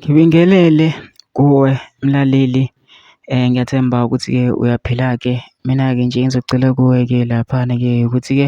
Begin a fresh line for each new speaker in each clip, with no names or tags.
Ngibingelele kuwe mlaleli, ngiyathemba ukuthi-ke uyaphila-ke. Mina-ke nje engizocela kuwe-ke laphana-ke ukuthi-ke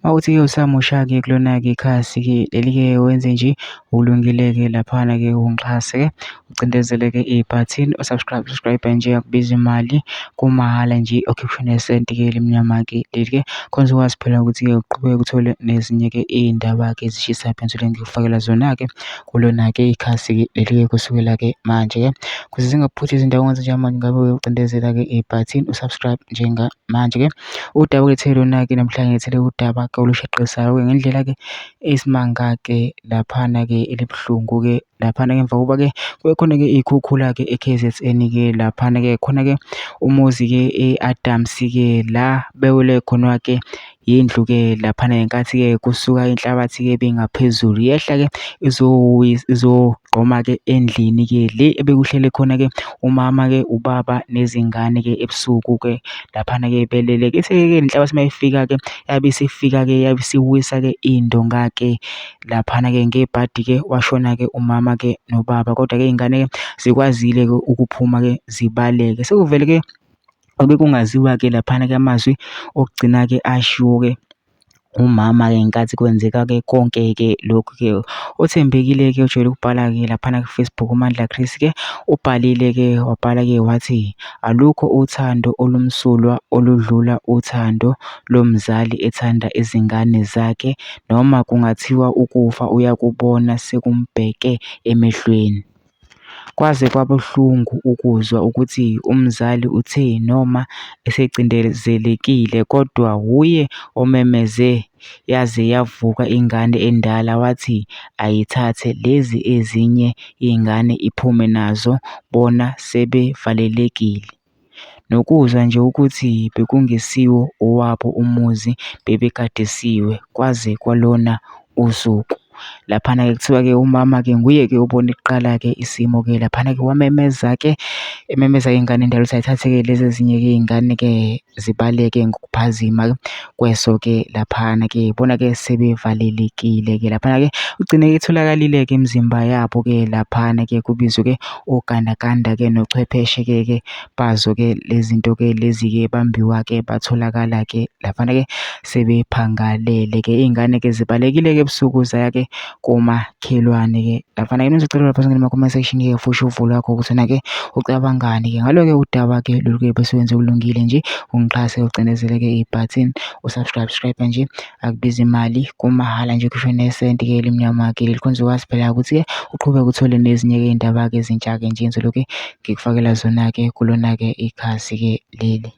uma kuwukuthi-ke usamusha-ke kulona-ke ikhasi-ke leli-ke wenze nje okulungile-ke laphana-ke ungixhase-ke ucindezele-ke ibhathini u-subscribe, subscribe nje akubizi imali kumahhala nje okhishwe nesenti-ke elimnyama-ke leli-ke khona uzokwazi phela ukuthi-ke uqhubeke uthole nezinye-ke iy'ndaba-ke ezishisayo phela engikufakela zona-ke kulona-ke ikhasi-ke leli-ke kusukela-ke manje-ke ukuze zingakuphuthi izindawo njengamanje ngabe ucindezela-ke ibhathini u-subscribe njengamanje-ke. Udaba olethe lona-ke namhlanje ngilethele udaba-ke olushaqisayo-ke ngendlela-ke eyisimanga-ke laphana-ke elibuhlungu-ke laphana-ke emva kokuba-ke kube khona-ke iy'khukhula-ke e-K_Z_N-ke laphana-ke khona-ke umuzi-ke e-Adams-ke la bewele khona-ke yindlu-ke laphana ngenkathi-ke kusuka inhlabathi-ke ebingaphezulu yehla-ke izogqoma-ke endlini-ke le ebekuhlele khona-ke umama-ke ubaba nezingane-ke ebusuku-ke laphana-ke belele-ke. Ithe-ke le nhlabathi uma ifika-ke yabe isifika-ke yabe isiwisa-ke iy'ndonga-ke laphana-ke ngebhadi-ke washona-ke umama-ke nobaba, kodwa-ke iy'ngane-ke zikwazile-ke ukuphuma-ke zibaleke. Sekuvele-ke obekungaziwa-ke laphana-ke amazwi okugcina-ke ashiwo-ke umama-ke ngenkathi kwenzeka-ke konke-ke lokhu-ke. Uthembekile-ke ojwayele ukubhala-ke laphana ku-Facebook uMandla Chris-ke ubhalile-ke wabhala-ke wathi, alukho uthando olumsulwa oludlula uthando lomzali ethanda izingane zakhe noma kungathiwa ukufa uyakubona sekumbheke emehlweni. Kwaze kwabuhlungu ukuzwa ukuthi umzali uthe noma esecindezelekile kodwa wuye omemeze yaze yavuka ingane endala wathi ayithathe lezi ezinye izingane iphume nazo bona sebevalelekile. Nokuzwa nje ukuthi bekungesiwo owabo umuzi bebegadisiwe kwaze kwalona usuku. Laphana-ke kuthiwa-ke umama-ke nguye-ke obone kuqala-ke isimo-ke laphana-ke wamemeza-ke ememeza ingane endala ukuthi ayithathe-ke lezi ezinye-ke iy'ngane-ke zibaleke ngokuphazima kweso-ke laphana-ke bona-ke sebevalelekile-ke laphana-ke ugcine itholakalile-ke imizimba yabo-ke laphana-ke kubizwe-ke ogandaganda-ke nochwepheshe-ke ke bazo-ke lezi zinto-ke lezi-ke bambiwa-ke batholakala-ke laphana-ke sebephangalele-ke iy'ngane-ke zibalekile-ke ebusuku zaya-ke komakhelwane-ke laphana-ke ngizocela lapha kuma-comment section-ke futhi uvo lwakho ukuthi wena-ke ucabangani-ke ngalo-ke udaba-ke lolu-ke bese wenze okulungile nje ungixhase ucindezeleke ibhathini u-subscribe subscribe nje akubizi imali kumahhala nje kusho nesenti-ke elimnyama-ke leli khona uzokwazi phela ukuthi-ke uqhubeke uthole nezinye-ke iy'ndaba-ke ezintsha-ke nje ngizolokhu ngikufakela zona-ke kulona-ke ikhasi-ke leli.